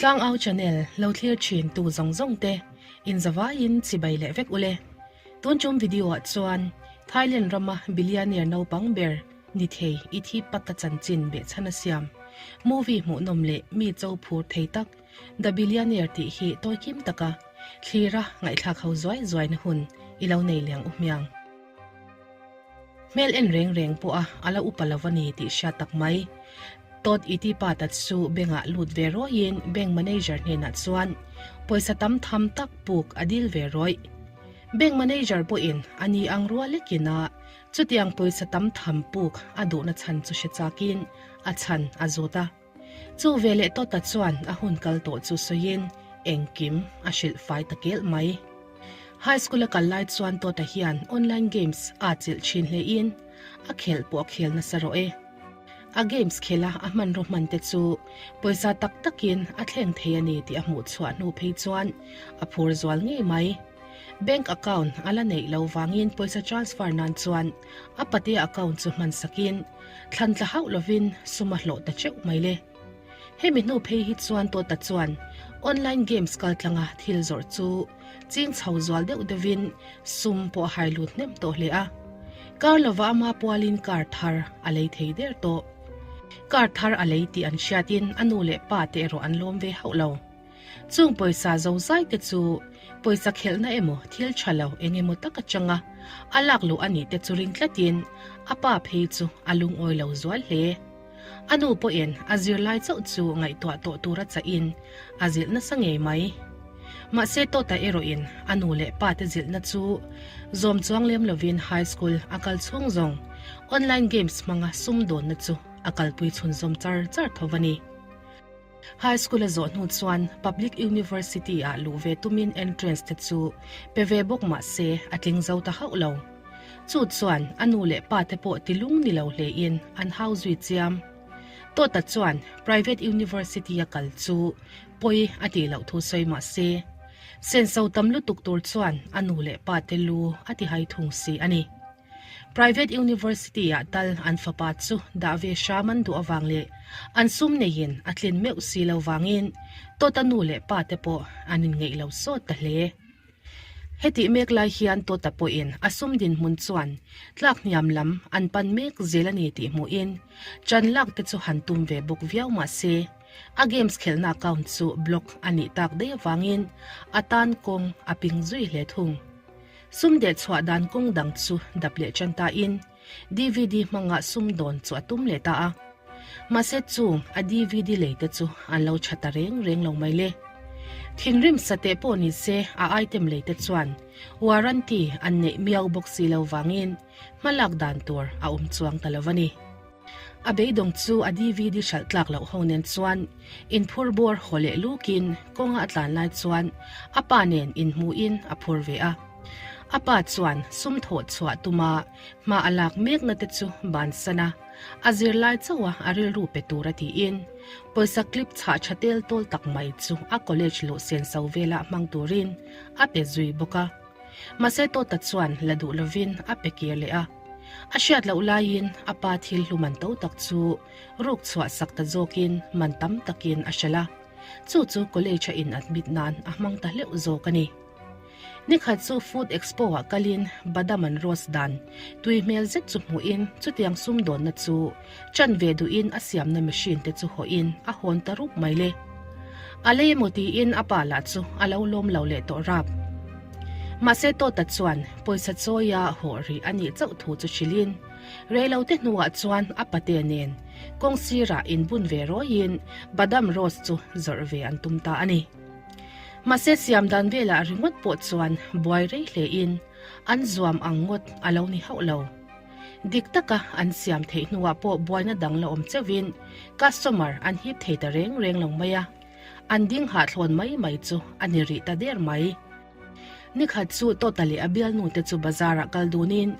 Tlangau channel lo thlir thin tu zawng zawng te in zavaiin chibai leh vek ule. Tun tum video ah chuan Thailand rama billionaire naupang ber ni thei i thi pat a chanchin behchhan a siam. Movie hmuhnawm leh mi cho phur thei tak The Billionaire tih hi tawi kim taka thlira ngaihthlak ho zuai zuaina hun i lo nei liang u hmiang. Hmel en reng reng pawh a a la upa lo a ni tih hriat tak mai. Todd iti pa ta chu bank-ah lut ve rawiin bank manager hnenah chuan pawisa tam tham tak puk a dil ve rawih. Bank manager pawhin a ni ang rual lekin a chutiang pawisa tam tham puk a duhna chhan chu hre chakin a chhan a zawt a. Chu veleh Todd-a chuan a hun kal tawh chu sawiin engkim a hrilh fai ta kelh mai. High school a kal lai chuan Todd-a hian online games a chilh thin hlein a khelh pawh a khel nasa rawh e. A games khela a hmanraw hman te chu pawisa tak takin a thleng thei a ni tih a hmuh chhuah hnu phei chuan a phur zual ngei mai. Bank account a la neih lo vangin pawisa transfer nan chuan a patea account chu hman sakin thlan tla hauh lovin sum a hlawh ta teuh mai le. Hemi hnu phei hi chuan Tota chuan online games kaltlanga thil zawrh chu ching chho zual deuh deuhin sum pawh a hai lut hnem tawh hle a. Kar lova ama pualin car thar a lei thei der tawh. Car thar a lei tih an hriatin a nu leh pa te erawh an lawm ve hauh lo. Chung pawisa zozai te chu pawisa khelhna emaw thil tha lo eng emaw tak atanga a lak luh a nih te chu ring tlatin a pa phei chu a lungawi lo zual hle. A nu pawhin a zirlai chauh chu ngaihtuah tawh tura chahin a zilh nasa ngei mai. Mahse Tawta erawhin a nu leh pa te zilhna chu zawm chuang lem lovin high school a kal chhung zawng online games hmanga sumdawnna chu a kalpui chhunzawm char char tho a ni. High school a zawh hnu chuan Public University ah luh ve tumin entrance te chu pe ve bawk mah se a tling zo ta hauh lo. Chu chuan a nu leh pa te pawh ti lung ni lo hlein an hau zui chiam. Tawta chuan Private University a kal chu pawi a tih loh thu sawi mah se senso tam lutuk tur chuan a nu leh pa te lu a ti hai thung si a ni. Private University ah tal an fapa chu dah ve hram an duh avang leh an sum neiin a tlin meuh si lo vangin Tawta nu leh pa te pawh an inngeih lo sawt ta hle. Hetih mek lai hian Tawta pawhin a sum dinhmun chuan tlak hniam lam an pan mek zel a ni tih hmuhin chan lak te chu han tum ve bawk viau mah se a games khelhna account chu block a nih tak daih avangin a tan kawng a ping zui hle thung. Sum deh chhuah dan kawng dang chu dap leh tan ta in DVD hmanga sum dawn chu a tum leh ta a. Mahse chung a DVD lei te chu an lo tha ta reng reng lo mai le. Thinrim sateh pawh ni se a item lei te chuan warranty an neih miau bawk si lo vangin hmalak dan tur a awm chuang ta lo a ni. A beidawng chu a DVD hralh tlak loh ho nen chuan inphur bawr haw leh lukin kawnga a tlan lai chuan a pa nen inhmuhin a phur ve a. A pa chuan sum thawh chhuah tuma hma a lak mekna te chu bansan a, a zirlai chauha a rilru pe tur a tiin pawisa clip chhah tha tel tawl tak mai chu a college luh senso velah hmang turin a pe zui bawk a. Mahse Tawta chuan la duh lovin a pe kir leh a. A hriat loh laiin a pa thil hlu man to tak chu ruk chhuah sak ta zawkin man tam takin a hrelh a, chu chu college a in admit nan a hmang ta hleuh zawk a ni. Nikhat chu Food Expo ah kalin badam an roast dan tui hmel zet chu hmuhin chutiang sumdawnna chu chan ve duhin a siamna machine te chu hawhin a hawn ta rup mai le. A lei emaw tiin a pa lah chu a lo lawm lo leh tawh rap. Mahse Tawta chuan pawisa chawia hawh rih a nih chauh thu chu hrilhin, reilote hnuah chuan a pate nen kawng sirah inbun ve rawiin badam roast chu zawrh ve an tum ta a ni. Mahse siam dan velah ringawt pawh chuan buai rei hlein an zuam ang ngawt a lo ni hauh lo. Dik taka an siam theih hnuah pawh buaina dang la awm cheuhin customer an hip thei ta reng reng lo mai a. An ding hahthlawn mai mai chu a ni rih ta der mai. Nikhat chu Tawta leh a bialnu te chu bazar ah kal dunin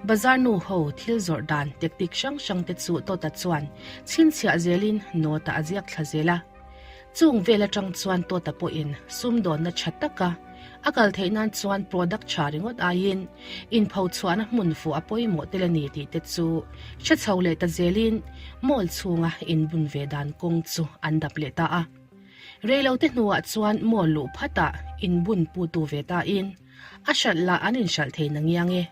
bazar nu ho thil zawrh dan tactic hrang hrang te chu Tawta chuan chhinchhiah zelin note ah a ziak thla zel a. Chung vel atang chuan Tawta pawhin sumdawnna tha taka a kal theih nan chuan product tha ringawt aiin inpho chhuahna hmun fuh a pawimawh tel a ni tih te chu hre chho leh ta zelin mall chhunga inbun ve dan kawng chu an dap leh ta a. Reilote hnuah chuan mall luh phatah inbun putu ve tain a hralh lah an inhralh thei na ngiang e.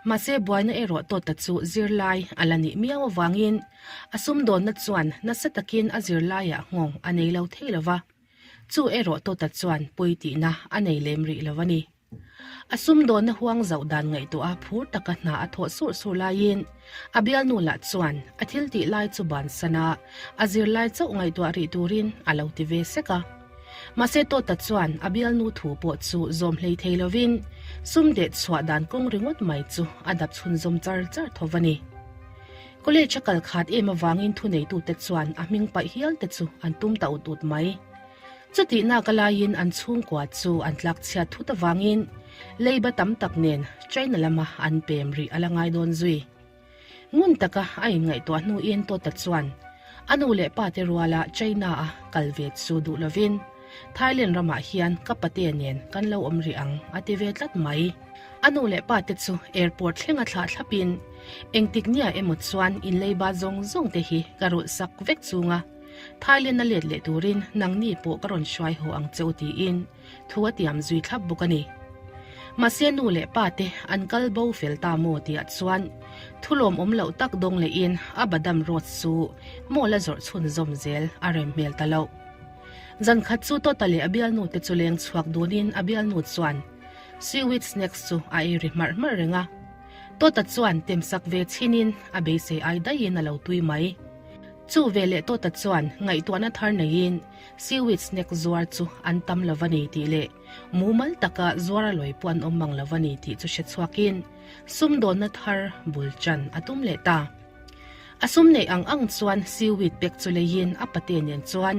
Mahse buaina erawh Tawta chu zirlai a la nih miau avangin a sumdawnna chuan nasa takin a zirlaiah nghawng a nei lo thei lo va, chu erawh Tawta chuan pawi tihna a nei lem rih lo a ni. A sumdawnna huang zauh dan ngaihtuah a phur taka hna a thawh surh surh laiin a bialnu lah chuan a thil tih lai chu bansan a, a zirlai chauh ngaihtuah rih turin a lo ti ve sek a. Mahse Tawta chuan a bialnu thu pawh chu zawm hlei thei lovin sum deh chhuah dan kawng ringawt mai chu a dap chhunzawm char char tho a ni. College a kal khat em avangin thuneitute chuan a hming paih hial te chu an tum ta ut ut mai. Chutih nak a laiin an chhungkua chu an tlak chhiat thut avangin leiba tam tak nen China lama an pem rih a la ngai dawn zui. Ngun taka a inngaihtuah hnuin Tawta chuan a nu leh pa te ruala China-a kal ve chu duh lovin Thailand ramah hian ka pate nen kan lo awm rih ang a ti ve tlat mai. A nu leh pa te chu airport thlenga thlah thlapin engtik nia emaw chuan inleiba zawng zawng te hi ka rulh sak vek chunga Thailand a let leh turin nangni pawh ka rawn hruai haw ang che u tiin thu a tiam zui thlap bawk a ni. Mahse nu leh pa te an kal bo fel ta maw tihah chuan thu lawmawm loh tak dawng lehin a badam road chu mall a zawrh chhunzawm zel a rem hmel ta loh. Zan khat chu Tawta leh a bialnu te chu leng chhuak dunin a bialnu chuan seaweed snacks chu a ei ri hmarh hmarh reng a. Tawta chuan temsak ve chhinin a beisei ai daihin a lo tui mai. Chu veleh Tawta chuan ngaihtuahna thar neiin seaweed snack zuar chu an tam lo va ni tih leh mumal taka zuar a lawi pawh an awm mang lo va ni tih chu hre chhuakin sumdawnna thar bul chan a tum leh ta. A sum neih ang ang chuan seaweed pack chu leiin a pate nen chuan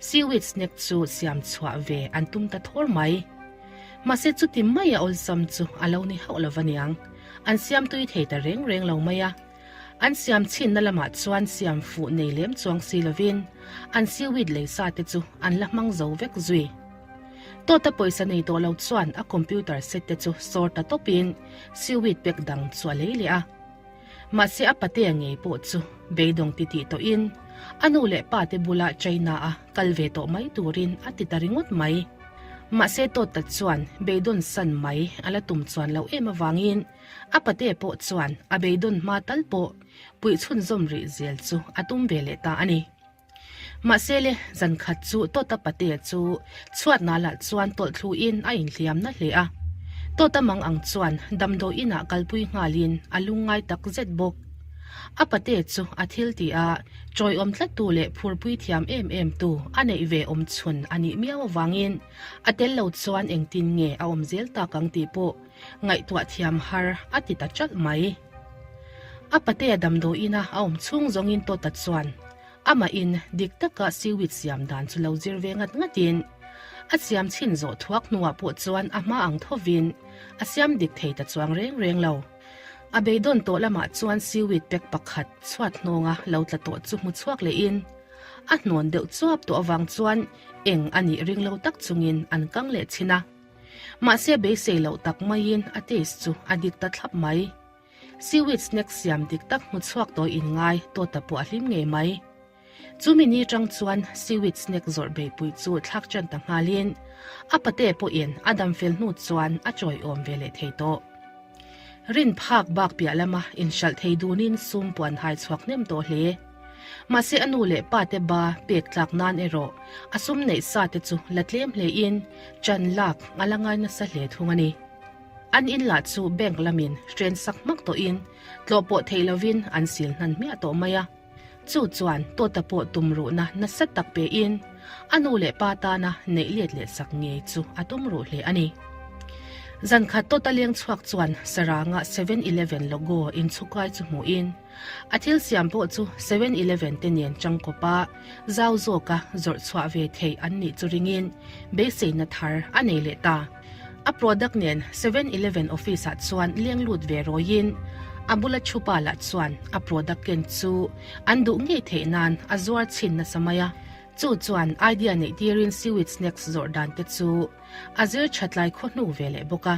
seaweed snack chu siam chhuah ve an tum ta thawr mai. Mahse chuti mai a awlsam chu a lo ni hauh lo va niang, an siam tui thei ta reng reng lo mai a. An siam chhinna lamah chuan siam fuh nei lem chuang si lovin an seaweed lei sa te chu an la hmang zo vek zui. Tawta pawisa nei tawh lo chuan a computer set te chu sawr ta tawpin seaweed pack dang chu a lei leh a. Mahse a patea ngei pawh chu beidawng ti tih tawhin a nu leh pa te bula China a kal ve tawh mai turin a ti ta ringawt mai. Mahse Tawta chuan beidawn san mai a la tum chuan loh em avangin A pate pawh chuan a beidawn hma tal pawh puih chhunzawm rih zel chu a tum ve leh ta a ni. Mahse le, zan khat chu Tawta pate chu chhuat nalah chuan tawlh thluin a inhliamna hle a. Tawta mang ang chuan damdawi inah kalpui nghalin a lungngai tak zet bawk. A pate chu a thil tih a chawiawm tlattu leh phurpui thiam em em tu a neih ve awm chhun a nih miau avangin a tel lo chuan engtin nge a awm zel tak ang tih pawh Ngaihtuah thiam har a ti ta chalh mai. A patea damdawiina a awm chhung zawngin Tawta chuan amahin dik taka seaweed siam dan chu lo zir ve ngat ngatin a siam chhin zawh thuak hnuah pawh chuan a hma ang thovin a siam dik thei ta chuang reng reng lo. A beidawn tawh lamah chuan seaweed pack pakhat chhuat hnawnga lo tla tawh chu hmu chhuak lehin a hnawn deuh chuap tawh avang chuan eng a nih ring lo tak chungin an kang leh chhin a. Mahse beisei loh tak maiin a taste chu a dik ta thlap mai. Seaweed snack siam dik tak hmu chhuak tawi in ngai Tawta pawh a hlim ngei mai. Chumi ni tang chuan seaweed snack zawrh beihpui chu thlak tan ta nghalin a pate pawhin a dam fel hnu chuan a chawiawm ve leh thei tawh. Rin phak bak piah lama inhralh thei dunin sum puan hai chhuak hnem tawh hle. Mahse a nu leh pa te ba pek tlak nan erawh a sum neih sa te chu la tlem hlein chan lak a la ngai nasa hle thung a ni. An in lah chu bank lamin hren sak hmak tawhin tlawh pawh theih lovin an sil hnan hmiah tawh mai a. Chu chuan Tawta pawh tum ruhna nasa tak pein a nu leh pa tana neih let leh sak ngei chu a tum ruh hle a ni. Zan khat Tawta leng chhuak chuan saranga 7-Eleven logo inchhukai chu hmuhin a thil siam pawh chu 7-Eleven te nen changkawpa zau zawka zawrh chhuah ve theih an nih chu ringin beiseina thar a nei leh ta. A product nen 7-Eleven office ah chuan leng lut ve rawiin a bula thupa lah chuan a product ken chu an duh ngei theih nan a zuar chhin nasa mai a. Chu chuan idea neih tirin seaweed snacks zawrh dan te chu a zir thatlai khaw hnu ve leh bawk a.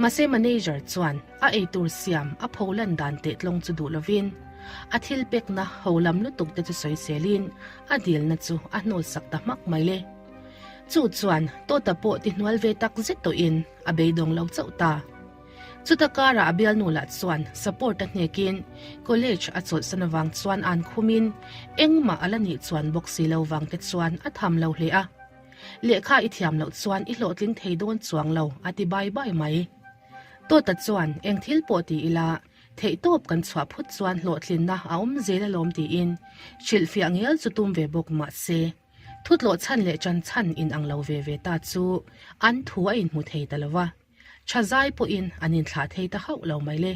Mahse manager chuan a eitur siam a pho lan dan teh tlawng chu duh lovin. A thil pekna ho lam lutuk te chu sawiselin a dilna chu a hnawlsak ta hmak mai le. Chu chuan Tawta pawh ti hnual ve tak zet tawhin a beidawng lo chauh ta. Chuta karah a bialnu lah chuan support a hnekin college a chawlhsan avang chuan an khumin engmah a la nih chuan bawk si lo vang te chuan a tham lo hle a. Lehkha i thiam loh chuan i hlawhtling thei dawn chuang lo a ti bai bai mai. Tawta chuan eng thil pawh ti ila theihtawp kan chhuah phut chuan hlawhtlinna a awm zel alawm tiin hrilhfiah ngial chu tum ve bawk mahse thutlawh chhan leh ṭan chhan inang lo ve ve ta chu an thu a inhmu thei ta lo va. Tha zai pawhin an inthlah thei ta hauh lo mai le.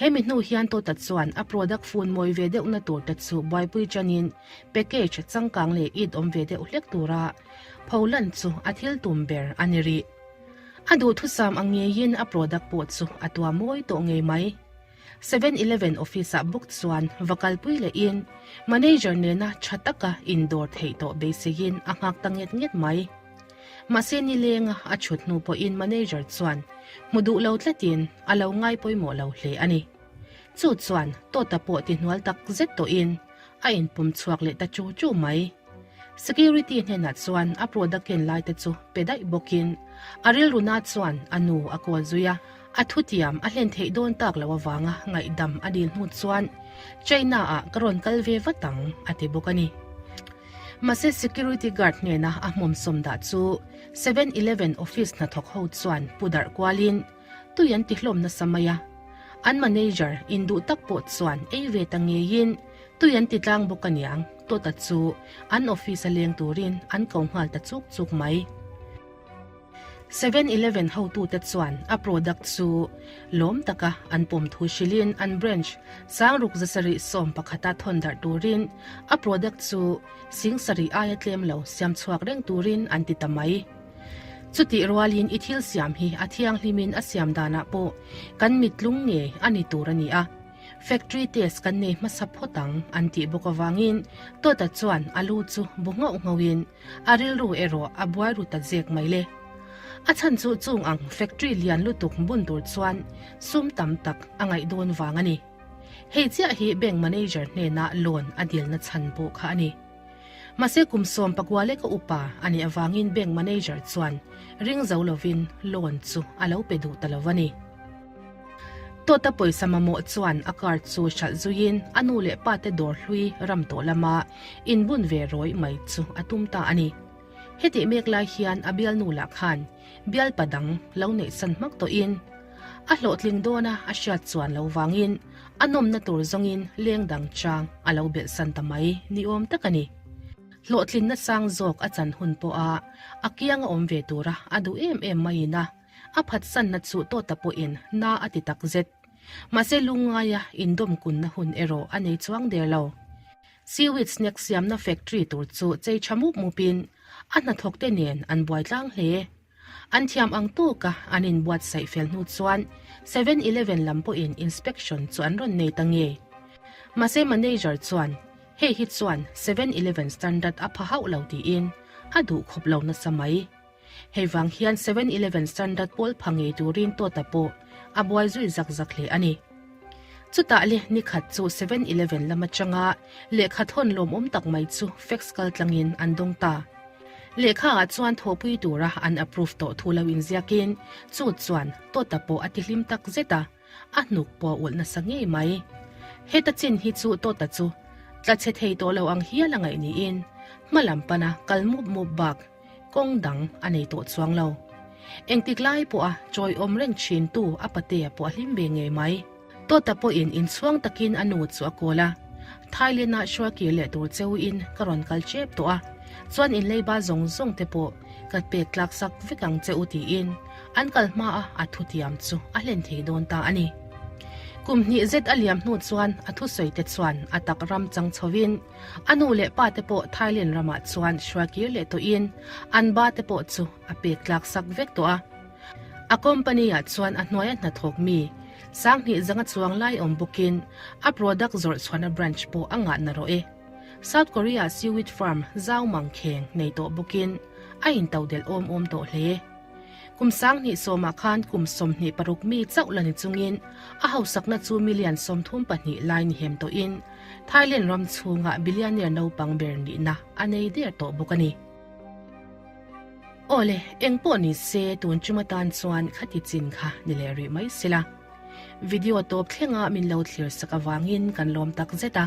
Hemi hnu hian Tota chuan a product fun mawi ve deuhna tur te chu buaipui chanin package changkang leh it awm ve deuh hlek tura pholan chu a thil tum ber a ni rih. A duhthusam ang ngeiin a product pawh chu a tua mawi tawh ngei mai. Seven Eleven office-ah bawk chuan va kalpui lehin manager nena tha taka indawr theih tawh beiseiin a nghak ta nget nget mai. Mahse nilenga a chhut hnu pawhin manager chuan hmu duh lo tlatin a lo ngai pawimawh lo hle a ni. Chu chuan Tawta pawh ti hnual tak zet tawhin a inpum chhuak leh ta chu chu mai. Security hnenah chuan a product ken lai te chu pe daih bawkin a rilru na chuan a nu a kawl zui a. A thutiam a hlen theih dawn tak loh avanga ngaihdam a dil hnu chuan China-ah ka rawn kal ve vat ang a ti bawk a ni. Mahse security guard hnena a hmawmsawm dah chu Seven Eleven office hnathawk ho chuan pu darh kualin tui an ti hlawm nasa mai a. An manager induh tak pawh chuan ei ve ta ngeiin tui an ti tlang bawk aniang Tawta chu an office a leng turin an ko nghal ta chuk chuk mai. Seven Eleven hotute chuan a product chu lawm taka an pawm thu hrilhin an branch sangruk zasarih sawm pakhata thawn darh turin a product chu sing sarih aia tlem lo siam chhuak reng turin an ti ta mai. Chutih rualin i thil siam hi a thianghlimin a siam danah pawh kan mittlung ngei a ni tur a ni a. Factory test kan nei hmasa phawt ang an tih bawk avangin Tawta chuan a lu chu bu nghauh nghauhin a rilru erawh a buai ru ta zek mai le. A chhan chu chung ang factory lian lutuk bun tur chuan sum tam tak a ngaih dawn vang a ni. Hei chiah hi bank manager hnena loan a dilna chhan pawh kha a ni. Mahse kum 19 leka upa a nih avangin bank manager chuan ring zo lovin loan chu a lo pe duh ta lo a ni. Tawta pawisa mamawh chuan a car chu hralh zuiin a nu leh pa te dawr hlui ram tawh lama inbun ve rawih mai chu a tum ta a ni. Hetih mek lai hian a bialnu lah khan bialpa dang lo neihsan hmak tawhin a hlawhtling dawna a hriat chuan lo vangin a nawmna tur zawngin leng dang chang a lo belhsan ta mai ni awm tak a ni. Hlawhtlinna sang zawk a chan hun pawha a kianga awm ve tura a duh em em maiin a A phatsanna chu Tawta pawhin na a ti tak zet. Mahse lungngaia indawm kunna hun erawh a nei chuang der lo. Seaweed snack siamna factory tur chu chei tha mup mupin a hnathawkte nen an buai tlang hle. An thiam ang tawka an inbuatsaih fel hnu chuan Seven Eleven lam pawhin inspection chu an rawn nei ta nge. Mahse manager chuan hei hi chuan Seven Eleven standard a pha hauh lo tiin a duh khawp lo nasa mai. Hei vang hian Seven Eleven standard pawl pha ngei turin Tawta pawh a buai zui zak zak hle a ni. Chutah le nikhat chu Seven Eleven lam atanga lehkha thawn lawmawm tak mai chu fax kal tlangin an dawng ta. Lehkha ah chuan thawhpui tura an approve tawh thu lo inziakin chu chuan Tawta pawh a tihlim tak zet a, a hnuk pawh a ulh nasa ngei mai. Heta chin hi chu Tawta chu tla chhe thei tawh lo ang hial a ngaih niin hma lam pana kal mup mup bak Kawng dang a nei tawh chuang lo. Engtik lai pawha chawi awm reng thin tu a patea pawh a hlim ve ngei mai. Tawta pawhin inchhuang takin a nu chu a kawl a, Thailand-ah hruakir leh tur cheu in ka rawn kal tep tawh a, chuan in leiba zawng zawng te pawh ka pek tlak sak vek ang che u tiin an kal hma a a thutiam chu a hlen thei dawn ta a ni. Kum hnih zet a liam hnu chuan a thusawi te chuan a tak ram chang chhovin A nu leh pa te pawh Thailand ramah chuan hruaikir leh tawhin an ba te pawh chu a pek tlak sak vek tawh a. A company ah chuan a hnuaia hnathawk mi 2000 zanga chuang lai awm bawkin a product zawrh chhuahna branch pawh a ngah na rawh e. South Korea seaweed farm zau mang kheng nei tawh bawkin a intodelh awm awm tawh hle. Kum 20 sawmah khan kum 26 mi chauh la ni chungin a hausakna chu million 32 lai ni hem tawhin Thailand ram chhunga billionaire naupang ber nihna a nei der tawh bawk a ni. Awle, eng pawh ni se tun tum atan chuan khati chin kha ni leh rih mai sela. Video tawp thlenga min lo thlir sak avangin kan lawm tak zet a.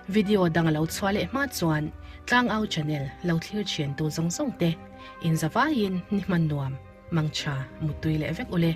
Video dang a lo chhuah leh hma chuan Tlangau channel lo thlir thiantu zawng zawng te inzavaiin ni hman nuam, mangtha, muttui leh vek ule.